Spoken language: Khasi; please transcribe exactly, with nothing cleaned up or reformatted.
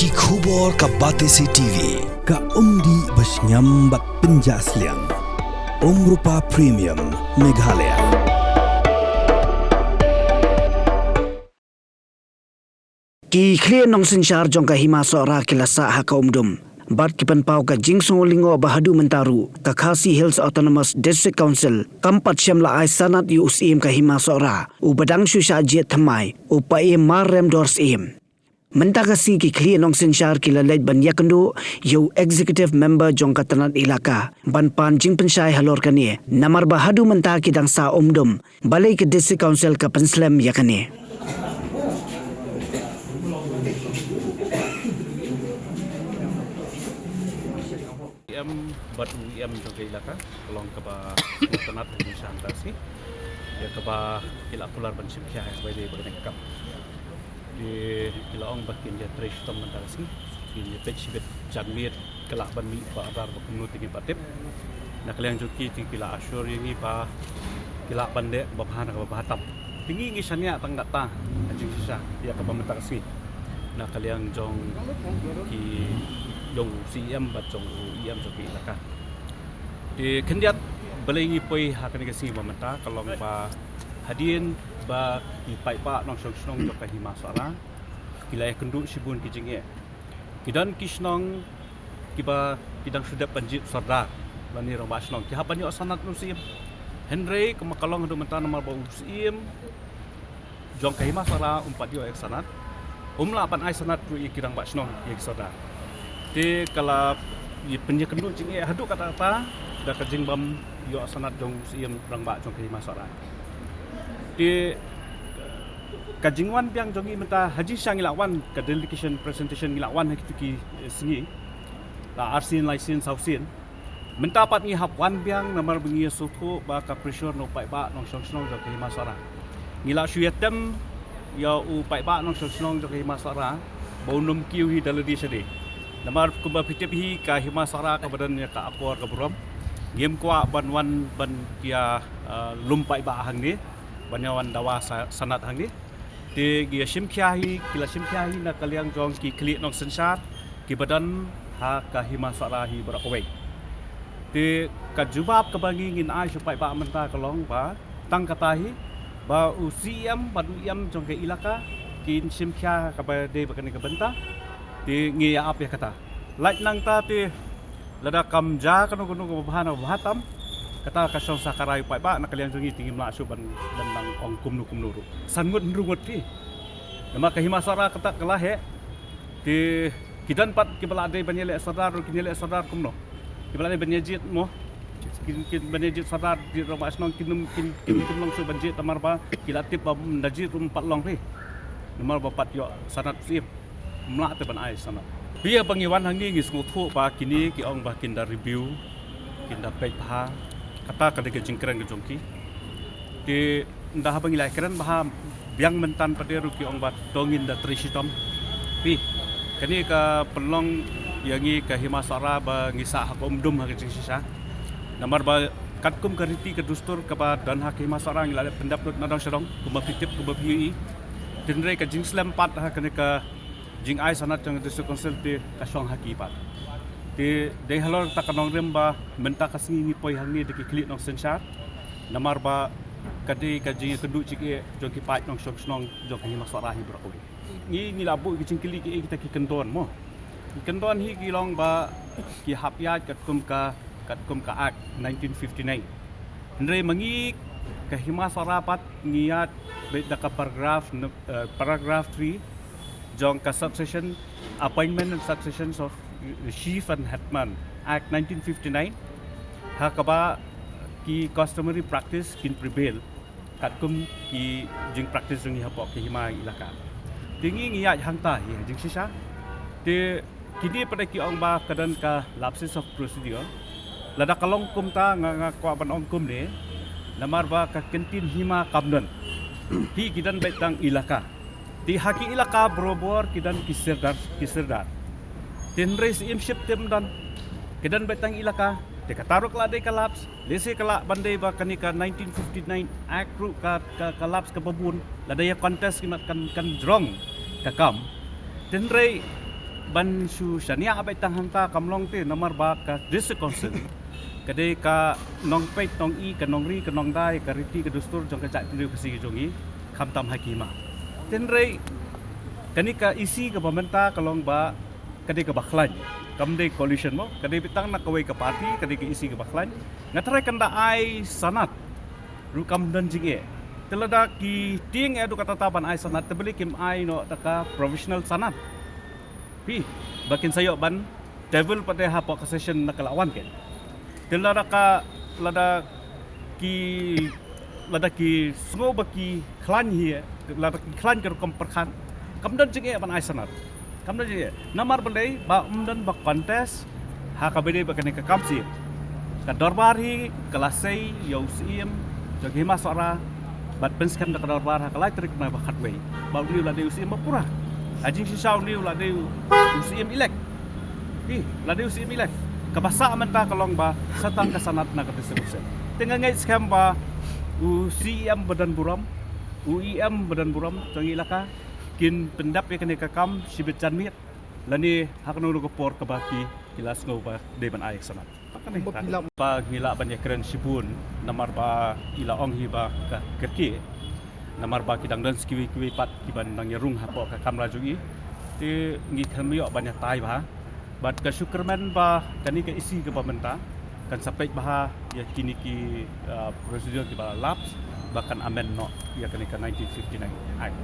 Ki khubor ka Batesi T V, ka umdih ba shngiam bad pynjah sliang. Umrupa Premium, Meghalaya. Ki khlieh nongsynshar jong ka Hima Sohra ki la sah ha ka Umdum bad ki pynpaw ka jingsngew lyngngoh ba haduh mynta ruh ka Khasi Hills Autonomous District Council kam pat shym la ai sanad ïa u Syiem ka Hima Sohra uba dang shu shah jied thymmai, u Paiem Marremdor Syiem. Mynta ka sngi ki khlieh nongsynshar ki la leit ban ïakynduh ïa u Executive Member jong ka tnat Elaka ban pan jingpynshai halor kane, namar ba haduh mynta ki dang sah Umdum balei ka District Council ka pynslem ïa kane. Em bad u em jong ka Elaka ka long kaba tnat ha ka sngi ïa kaba ki la kular ban shim khia ïa kaba dei ba ka dei ka kam. Ki la ong ba kin ïa trei shitom mynta ka sngi, kin ïa peit shibit janmiet ka lah ban mih ba adar ba kumno te ngim pat tip. Na ka liang jong ki te ki la assure ïa ngi ba ki lah ban leh ba bha na kaba bha tam. Te ngi ngi shaniah tang katta ha jingshisha ïa kaba mynta ka sngi na ka liang jong ki, jong u Syiem bad jong u Em jong ka Elaka. Te khyndiat balei ngi poi ha kane ka sngi ba mynta ka long ba hadien ba ki paidbah nongshong shnong jong ka Hima Sohra ki la ïakynduh shibun ki jingeh. Ki don ki shnong kiba ki dang shu dep ban jied sordar lane rangbah shnong, ki hap ban ïoh sanad na u Syiem. Hynrei kumba ka long haduh mynta namar ba u Syiem jong ka Hima Sohra um pat ïoh ïa ka sanad, um lah ban ai sanad ruh ïa ki rangbah shnong, ïa ki sordar. Te ka la ïa pynïakynduh jingeh haduh katta katta da ka jingbym ïoh sanad jong u Syiem rangbah jong ka Hima Sohra. Te ka jingwan biang jong ngi mynta ha jingshisha ngi la wan ka delegation presentation, ngi la wan ha kitu ki, eh, sngi la arsien, laisien, sawsien. Mynta pat ngi hap wan biang namar ba ngi ïa sngewthuh ba ka pressure na u paidbah nongshong shnong jong ka Hima Sohra. Ngi la shu ïatem ïa u paidbah nongshong shnong jong ka Hima Sohra ba un ym kiew hi da lade shade. Namar kumba phi tip hi ka Hima Sohra kaba don ïa ka akor ka burom, ngim kwah ban wan ban ïa, eh, lum paidbah hangne, ban ïa wan dawa sa-, sanad hangne. Te ki ïa shim khia hi, ki la shim khia hi na ka liang jong ki khlieh nongsynshar kiba don ha ka Hima Sohra hi baroh kawei. Te ka jubab kaba ngi ngin ai sha u paidbah mynta ka long ba tang kata hi ba u Syiem bad u Em jong ka Elaka kin shim khia kaba dei ba kane ka bynta. Te ngi ïa ap ïa kata. Lait nangta te lada kam jia kano kano kaba bha na bha tam, kata ka shong sa ka rai u paidbah, na ka liang jong ngi te ngim lah shuh ban, ban nang ong kumno kumno ruh. San ngut hynriew ngut ki. Namar ka Hima Sohra kata ka la heh. Te ki don pat kiba la dei ban ïaleh sordar ruh, kin ïaleh sordar kumno? Kiba la dei ban ïa jied mo, kin, kin ban ïa jied sordar, jied rangbah shnong, kin, kin, kin, kin long shuh ban jied namar ba ki la tip ba ynda jied ruh ym pat long hi. Namar ba pat ïoh sanad u Syiem. Ym lah te ban ai sanad. Phi, haba ngi wan hangne ngi sngewthuh ba kine ki ong ba kin da review, kin da peit bha. Kata ka dei ka jingkren ka jong ki. Te ynda haba ngi la kren bha biang mynta pat ruh ki ong ba to ngin da trei shitom. Phi, kane ka pynlong ïa ngi ka Hima Sohra ba ngi sah ha ka Umdum ha ka jingshisha. Namar ba katkum ka riti ka dustur kaba don ha ka Hima Sohra ngi la dep pyndep lut na dong sha dong kumba phi tip kumba phi ïohi. Hynrei ka jingslem pat ha kane ka jingai sanad jong ka District Council te ka shong ha ki pat. Te dei halor kata ka nongrim ba mynta ka sngi ngi poi hangne da ki khlieh nongsynshar. Namar ba ka dei ka jingïakynduh jingeh jong ki paid nongshong shnong jong ka Hima Sohra hi baroh kawei. Ngi, ngi la buh ki jingkylli kiei kita ki kyndon mo. Ki kyndon hi ki long ba ki hap ïaid katkum ka, katkum ka Act nineteen fifty-nine. Hynrei ma ngi ka Hima Sohra pat ngi ïaid beit da ka paragraph num-, eh, paragraph three jong ka succession, Appointment and Successions of Chief and Headman Act nineteen fifty-nine. Ha kaba ki customary practice kin prevail katkum ki jingpractice jong ngi hapoh ki hima elaka. Te ngi ngi ïaid hangta hi ha jingshisha. Te kine pat ki ong ba ka don ka lapses of procedure. Lada ka long kumta nga, nga kwah ban ong kumne. Namar ba ka kyntien hima kam don. Hi ki don beit tang elaka. Te ha ki elaka barabor ki don ki sirdar, ki sirdar. Te hynrei Syiem Sheptieng don. Ki don beit tang elaka. Te kata ruh ka la dei ka lapse. Lehse ka lah ban dei ba kane ka nineteen fifty-nine Act ruh ka, ka, ka lapse kaba bun. Lada ïa contest ki mat kan, kan jrong ka kam. Te hynrei Ban shu shaniah beit tang hangta kam long te, namar ba ka District Council ka dei ka nongpeit nong-i, ka nongri ka nongda ïa ka riti ka dustur jong ka jaitbynriew Khasi ka jong ngi, khamtam ha ki hima. Hynrei kane ka EC kaba mynta ka long ba ka dei kaba khlaiñ, kam dei coalition mo, ka dei beit tang na kawei ka party, ka dei ka EC kaba khlaiñ. Nga tharai kan da ai sanad ruh kam don jingeh. Te lada ki tieng eh haduh katta ban ai sanad, te balei kim ai noh da ka provisional sanad? Phi, ba kin sa ïoh ban table pat de hapoh ka session na ka la wan ken. Te lada ka, lada ki, lada ki sngew ba ki khlaiñ hi, lada ki khlaiñ ka rukom pyrkhat, kam don jingeh ban ai sanad. Kam don jingeh. Namar balei? Ba ym don ba contest ha kaba dei ba kane ka kam siem. Ka dorbar hi ka la sei ïa u Syiem jong ka Hima Sohra, bad pynskhem da ka dorbar ha ka lai tarik bnai ba khatwei ba une u la dei u Syiem ba pura. Ha jingshisha une u la dei u, u Syiem elect. Hi, la dei u Syiem elect. Kaba sah mynta ka long ba sa tang ka sanad na ka District Council. Te nga ngeit skhem ba u Syiem ba don burom, u EM ba don burom jong ka ilaka, kin pyndap ïa kane ka kam shibit janmiet lane ha kano kano ka por kaba ki, ki la sngew ba dei ban ai sanad. Ba kane, ba phi la ba ngi lah ban ïakren shibun, namar ba i la ong hi ba ka kyrkieh, namar ba ki dang don sa kiwei kiwei pat kiban dang ïarung hapoh ka kamra jong i. Te ngi khlem ïoh ban ïatai bha. Bad ka shu kyrmen ba kane ka EC kaba mynta kan sa peit bha ïa kine ki, uh, procedure kiba lapse, ba kan amend noh ïa kane ka nineteen fifty-nine Act.